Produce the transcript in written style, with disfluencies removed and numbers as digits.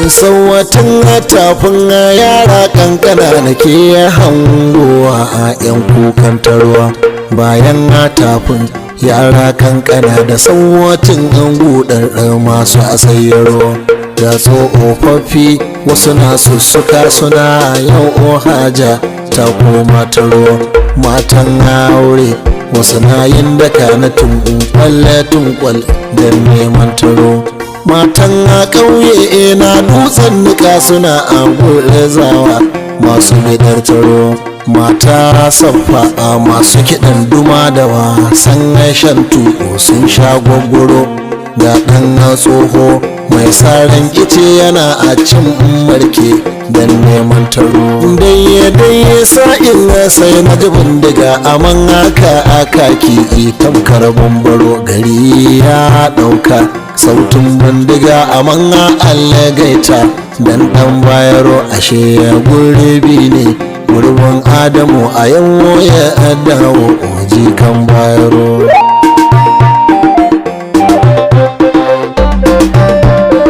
Sauwatin tafin yara kankana da ke hangowa a 'yan kukan tarwa. Bayan tafin yara kankana da sauwatin an gudar masu asayyarwa, da tsofaffi wasu na sussuka suna yau haja ta koma taro. Matan aure wasu na yin daka na tunkwal tunkwal don neman taro. Matan a ƙauye na dutsen nika suna a gurzawa masu bidar taro. Mata saffa a masu kiɗan duma da wasan shan tuko sun sha gwaggwaro. Ga ɗan tsoho mai saran ice yana a cin marke don neman taro. Dai dai sa'in sai na ji bindiga aman haka akaki tamkar bambaro. Gari ya ɗauka sautin bindiga aman allagaita dan dan bayaro. Ashe gurbi ne gurbin Adamu a yau ya dawo kan bayaro.